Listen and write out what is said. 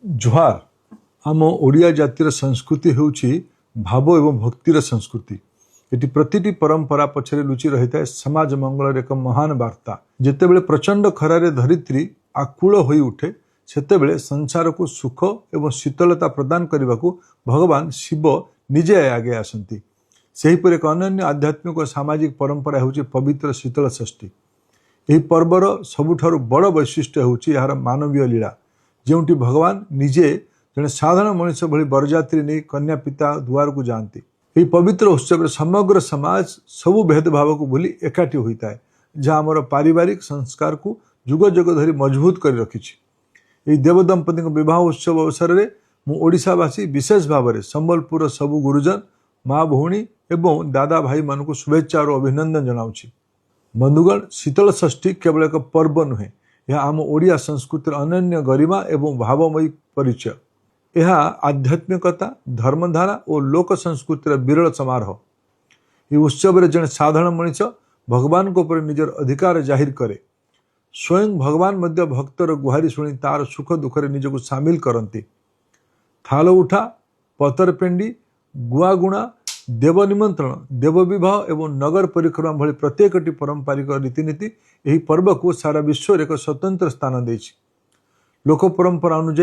ଜୁହାର। ଆମ ଓଡ଼ିଆ ଜାତିର ସଂସ୍କୃତି ହେଉଛି ଭାବ ଏବଂ ଭକ୍ତିର ସଂସ୍କୃତି। ଏଠି ପ୍ରତିଟି ପରମ୍ପରା ପଛରେ ଲୁଚି ରହିଥାଏ ସମାଜ ମଙ୍ଗଳର ଏକ ମହାନ ବାର୍ତ୍ତା। ଯେତେବେଳେ ପ୍ରଚଣ୍ଡ ଖରାରେ ଧରିତ୍ରୀ ଆକୁଳ ହୋଇ ଉଠେ, ସେତେବେଳେ ସଂସାରକୁ ସୁଖ ଏବଂ ଶୀତଳତା ପ୍ରଦାନ କରିବାକୁ ଭଗବାନ ଶିବ ନିଜେ ଆଗେଇ ଆସନ୍ତି। ସେହିପରି ଏକ ଅନନ୍ୟ ଆଧ୍ୟାତ୍ମିକ ଓ ସାମାଜିକ ପରମ୍ପରା ହେଉଛି ପବିତ୍ର ଶୀତଳ ଷଷ୍ଠୀ। ଏହି ପର୍ବର ସବୁଠାରୁ ବଡ଼ ବୈଶିଷ୍ଟ୍ୟ ହେଉଛି ଏହାର ମାନବୀୟ ଲୀଳା, ଯେଉଁଠି ଭଗବାନ ନିଜେ ଜଣେ ସାଧାରଣ ମଣିଷ ଭଳି ବରଯାତ୍ରୀ ନେଇ କନ୍ୟା ପିତା ଦୁଆରକୁ ଯାଆନ୍ତି। ଏହି ପବିତ୍ର ଉତ୍ସବରେ ସମଗ୍ର ସମାଜ ସବୁ ଭେଦଭାବକୁ ଭୁଲି ଏକାଠି ହୋଇଥାଏ, ଯାହା ଆମର ପାରିବାରିକ ସଂସ୍କାରକୁ ଯୁଗ ଯୁଗ ଧରି ମଜବୁତ କରି ରଖିଛି। ଏହି ଦେବଦମ୍ପତିଙ୍କ ବିବାହ ଉତ୍ସବ ଅବସରରେ ମୁଁ ଓଡ଼ିଶାବାସୀ, ବିଶେଷ ଭାବରେ ସମ୍ବଲପୁରର ସବୁ ଗୁରୁଜନ, ମା ଭଉଣୀ ଏବଂ ଦାଦା ଭାଇମାନଙ୍କୁ ଶୁଭେଚ୍ଛା ଓ ଅଭିନନ୍ଦନ ଜଣାଉଛି। ବନ୍ଧୁଗଣ, ଶୀତଳ ଷଷ୍ଠୀ କେବଳ ଏକ ପର୍ବ ନୁହେଁ, ଏହା ଆମ ଓଡ଼ିଆ ସଂସ୍କୃତିର ଅନନ୍ୟ ଗରିମା ଏବଂ ଭାବମୟୀ ପରିଚୟ। ଏହା ଆଧ୍ୟାତ୍ମିକତା, ଧର୍ମଧାରା ଓ ଲୋକ ସଂସ୍କୃତିର ବିରଳ ସମାରୋହ। ଏହି ଉତ୍ସବରେ ଜଣେ ସାଧାରଣ ମଣିଷ ଭଗବାନଙ୍କ ଉପରେ ନିଜର ଅଧିକାର ଜାହିର କରେ। ସ୍ୱୟଂ ଭଗବାନ ମଧ୍ୟ ଭକ୍ତର ଗୁହାରି ଶୁଣି ତାର ସୁଖ ଦୁଃଖରେ ନିଜକୁ ସାମିଲ କରନ୍ତି। ଥାଲ ଉଠା, ପତର ପେଣ୍ଡି, ଗୁଆଗୁଣା, ଦେବ ନିମନ୍ତ୍ରଣ, ଦେବ ବିବାହ ଏବଂ ନଗର ପରିକ୍ରମା ଭଳି ପ୍ରତ୍ୟେକଟି ପାରମ୍ପରିକ ରୀତିନୀତି ଏହି ପର୍ବକୁ ସାରା ବିଶ୍ୱରେ ଏକ ସ୍ୱତନ୍ତ୍ର ସ୍ଥାନ ଦେଇଛି। ଲୋକ ପରମ୍ପରା ଅନୁଯାୟୀ